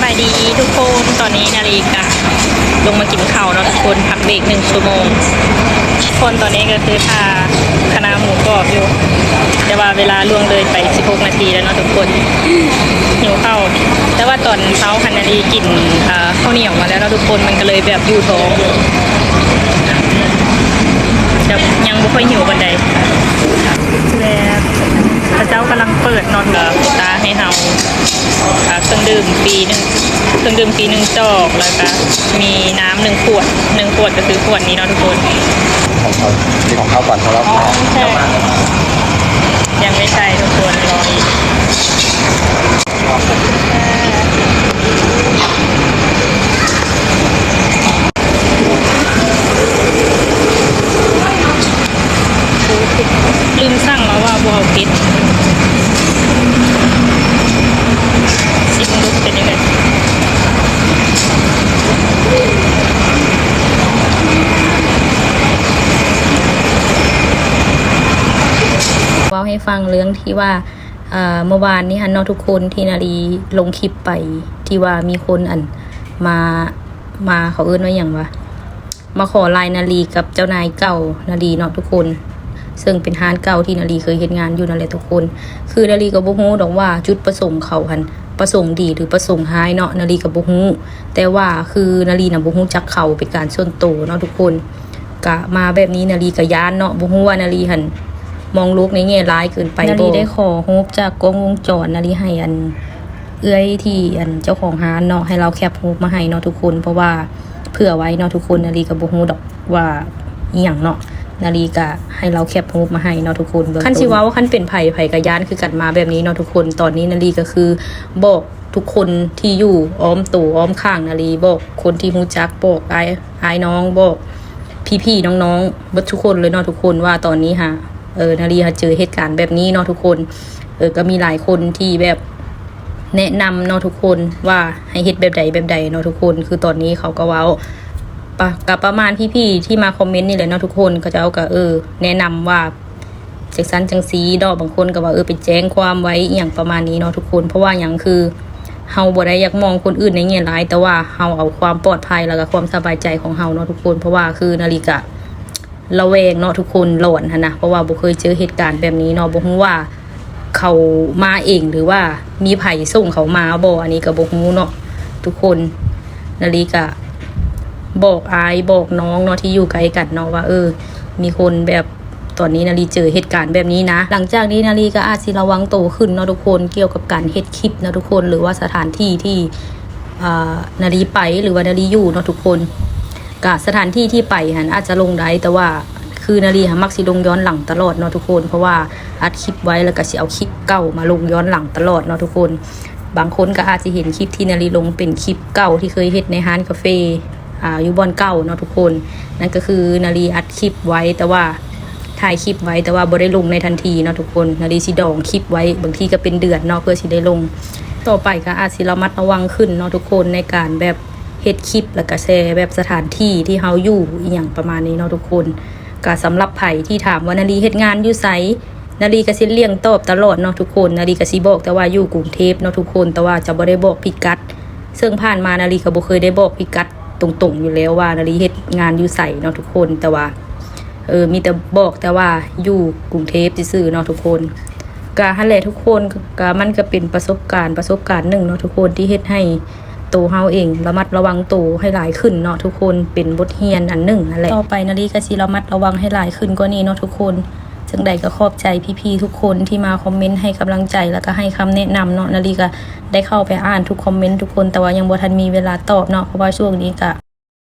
ສະບາຍດີທຸກຄົນ ຕອນນີ້ນາລີກະລົງມາກິນເຂົ້າເນາະທຸກຄົນ ພັກເບຣກໜຶ່ງຊົ່ວໂມງ. ທຸກຄົນ ຕອນນີ້ກໍຄືຖ້າຄະນ້າໝູກອບຢູ່ ແຕ່ວ່າເວລາລ່ວງເລີຍໄປສິບຫົກນາທີແລ້ວເນາະທຸກຄົນ ຫິວເຂົ້າ. ແຕ່ວ່າຕອນເຊົ້າຫັ້ນນາລີກິນ ເອີ ເຂົ້າໜຽວມາແລ້ວເນາະທຸກຄົນ ມັນກໍເລີຍແບບຢູ່ທ້ອງ ແບບຍັງບໍ່ຄ່ອຍຫິວປານໃດ. ແລ້ວເຂົາເຈົ້າກຳລັງເປີດເນາະ ເອີ ໂຄຕາໃຫ້ເຮົາ ອ່າ ເຄື່ອງດື່ມຟຣີໜຶ່ງ ເຄື່ອງດື່ມຟຣີໜຶ່ງຈອກ ແລ້ວກະມີນ້ຳໜຶ່ງຂວດ ໜຶ່ງຂວດກໍຄືຂວດນີ້ເນາະທຸກຄົນ. ຂອງເຂົາ ມີຂອງເຂົາກ່ອນ ເຂົາເຈົ້າ ອໍ ໃຊ່ ຍັງໄມ່ໃສ່ທຸກຄົນ ລໍອີກ. ລືມສັ່ງມາວ່າບໍ່ເອົາເຜັດ ຊິມເບິ່ງເປັນຈັ່ງໃດ. ເວົ້າໃຫ້ຟັງເລື່ອງທີ່ວ່າ ເອີ ເມື່ອວານນີ້ຫັ້ນເນາະທຸກຄົນ ທີ່ນາລີລົງຄລິບໄປ ທີ່ວ່າມີຄົນ ອັນ ມາ ມາ ເຂົາເອີ້ນວ່າຫຍັງວະ ມາຂໍລາຍນາລີກັບເຈົ້ານາຍເກົ່ານາລີເນາະທຸກຄົນ ເຊິ່ງເປັນຮ້ານເກົ່າທີ່ນາລີເຄີຍເຮັດງານຢູ່ນັ້ນແຫຼະທຸກຄົນ. ຄືນາລີກໍບໍ່ຮູ້ດອກວ່າຈຸດປະສົງເຂົາຫັ້ນປະສົງດີ ຫຼື ປະສົງຮ້າຍເນາະ ນາລີກໍບໍ່ຮູ້ ແຕ່ວ່າຄືນາລີນະບໍ່ຮູ້ຈັກເຂົາເປັນການສ່ວນໂຕເນາະທຸກຄົນ. ກະມາແບບນີ້ນາລີກະຢ້ານເນາະ ບໍ່ຮູ້ວ່ານາລີຫັ້ນມອງໂລກໃນແງ່ຮ້າຍເກີນໄປບໍ່. ນາລີໄດ້ຂໍຮູບຈາກກ້ອງວົງຈອນ ນາລີໃຫ້ອັນເອື້ອຍທີ່ອັນເຈົ້າຂອງຮ້ານເນາະ ໃຫ້ລາວແຄບຮູບມາໃຫ້ເນາະທຸກຄົນ ເພາະວ່າເຜື່ອໄວ້ເນາະທຸກຄົນ. ນາລີກໍບໍ່ຮູ້ດອກວ່າອີ່ຫຍັງເນາະ ນາລີກະໃຫ້ລາວແຄບຮູບມາໃຫ້ເນາະທຸກຄົນເບິ່ງ. ຄັນຊິເວົ້າ ຄັນເປັນໃຜ ໃຜກະຢ້ານຄືກັນ ມາແບບນີ້ເນາະທຸກຄົນ. ຕອນນີ້ນາລີກໍຄືບອກ ທຸກຄົນທີ່ຢູ່ອ້ອມໂຕອ້ອມຂ້າງນາລີ ບອກຄົນທີ່ຮູ້ຈັກ ບອກອ້າຍ ອ້າຍນ້ອງ ບອກພີ່ໆນ້ອງໆເບິດທຸກຄົນເລີຍເນາະທຸກຄົນ ວ່າຕອນນີ້ຫາ ເອີ ນາລີຫາເຈີເຫດການແບບນີ້ເນາະທຸກຄົນ. ເອີ ກໍມີຫຼາຍຄົນທີ່ແບບແນະນຳເນາະທຸກຄົນ ວ່າໃຫ້ເຮັດແບບໃດແບບໃດເນາະທຸກຄົນ. ຄືຕອນນີ້ເຂົາກໍເວົ້າ ປະ ກໍປະມານພີ່ໆທີ່ມາຄອມເມັນນີ້ແຫຼະເນາະທຸກຄົນ ເຂົາເຈົ້າກໍ ເອີ ແນະນຳວ່າ ຈັ່ງຊັ້ນຈັ່ງຊີ້ເນາະ ບາງຄົນກໍວ່າ ເອີ ໄປແຈ້ງຄວາມໄວ້ ອີ່ຫຍັງປະມານນີ້ເນາະທຸກຄົນ. ເພາະວ່າຫຍັງ ຄືເຮົາບໍ່ໄດ້ຢາກມອງຄົນອື່ນໃນແງ່ຮ້າຍ ແຕ່ວ່າເຮົາເອົາຄວາມປອດໄພ ແລ້ວກໍຄວາມສະບາຍໃຈຂອງເຮົາເນາະທຸກຄົນ. ເພາະວ່າຄືນາລີກະລະແວງເນາະທຸກຄົນ ຫຼອນຫັ້ນນະ ເພາະວ່າບໍ່ເຄີຍເຈີເຫດການແບບນີ້ເນາະ ບໍ່ຮູ້ວ່າເຂົາມາເອງ ຫຼືວ່າມີໃຜສົ່ງເຂົາມາບໍ່ ອັນນີ້ກໍບໍ່ຮູ້ເນາະທຸກຄົນ. ນາລີກະບອກອ້າຍບອກນ້ອງເນາະ ທີ່ຢູ່ໃກ້ກັນເນາະ ວ່າ ເອີ ມີຄົນແບບ ຕອນນີ້ນາລີເຈີເຫດການແບບນີ້ນະ. ຫຼັງຈາກນີ້ນາລີກໍອາດຊິລະວັງໂຕຂຶ້ນເນາະທຸກຄົນ ກ່ຽວກັບການເຮັດຄລິບເນາະທຸກຄົນ ຫຼືວ່າສະຖານທີ່ທີ່ ອ່າ ນາລີໄປ ຫຼືວ່ານາລີຢູ່ເນາະທຸກຄົນ. ກະສະຖານທີ່ທີ່ໄປຫັ້ນອາດຈະລົງໄດ້ ແຕ່ວ່າຄືນາລີຫັ້ນມັກຊິລົງຍ້ອນຫຼັງຕະຫຼອດເນາະທຸກຄົນ ເພາະວ່າອັດຄລິບໄວ້ ແລ້ວກໍຊິເອົາຄລິບເກົ່າມາລົງຍ້ອນຫຼັງຕະຫຼອດເນາະທຸກຄົນ. ບາງຄົນກໍອາດຊິເຫັນຄລິບທີ່ນາລີລົງເປັນຄລິບເກົ່າທີ່ເຄີຍເຮັດໃນຮ້ານກາເຟ ອ່າ ຢູ່ບ່ອນເກົ່າເນາະທຸກຄົນ. ນັ້ນກໍຄືນາລີອັດຄລິບໄວ້ ແຕ່ວ່າ ຖ່າຍຄລິບໄວ້ ແຕ່ວ່າບໍ່ໄດ້ລົງໃນທັນທີເນາະທຸກຄົນ. ນາລີຊິດອງຄລິບໄວ້ ບາງທີກໍເປັນເດືອນເນາະ ເພື່ອຊິໄດ້ລົງ. ຕໍ່ໄປກໍອາດຊິລະມັດລະວັງຂຶ້ນເນາະທຸກຄົນ ໃນການແບບເຮັດຄລິບ ແລ້ວກໍແຊແບບສະຖານທີ່ທີ່ເຮົາຢູ່ ອີ່ຫຍັງປະມານນີ້ເນາະທຸກຄົນ. ກໍສຳລັບໃຜທີ່ຖາມວ່ານາລີເຮັດງານຢູ່ໃສ ນາລີກໍຊິລ້ຽງຕອບຕະຫຼອດເນາະທຸກຄົນ. ນາລີກໍຊິບອກແຕ່ວ່າຢູ່ກຸງເທບເນາະທຸກຄົນ ແຕ່ວ່າຈະບໍ່ໄດ້ບອກພິກັດ ເຊິ່ງຜ່ານມານາລີກໍບໍ່ເຄີຍໄດ້ບອກພິກັດຕົງໆຢູ່ແລ້ວວ່ານາລີເຮັດງານຢູ່ໃສເນາະທຸກຄົນ. ແຕ່ວ່າ ເອີ ມີແຕ່ບອກແຕ່ວ່າຢູ່ກຸງເທບຊື່ໆເນາະທຸກຄົນ. ກະຫັ້ນແຫຼະທຸກຄົນ ກະມັນກະເປັນປະສົບການ ປະສົບການໜຶ່ງເນາະທຸກຄົນ ທີ່ເຮັດໃຫ້ໂຕເຮົາເອງລະມັດລະວັງໂຕໃຫ້ຫຼາຍຂຶ້ນເນາະທຸກຄົນ ເປັນບົດຮຽນອັນໜຶ່ງຫັ້ນແຫຼະ. ຕໍ່ໄປນາລີກະຊິລະມັດລະວັງໃຫ້ຫຼາຍຂຶ້ນກວ່ານີ້ເນາະທຸກຄົນ. ຈັ່ງໃດກໍຂອບໃຈພີ່ໆທຸກຄົນທີ່ມາຄອມເມັນໃຫ້ກຳລັງໃຈ ແລ້ວກໍໃຫ້ຄຳແນະນຳເນາະ. ນາລີກໍໄດ້ເຂົ້າໄປອ່ານທຸກຄອມເມັນທຸກຄົນ ແຕ່ວ່າຍັງບໍ່ທັນມີເວລາຕອບເນາະ ເພາະວ່າຊ່ວງນີ້ກະ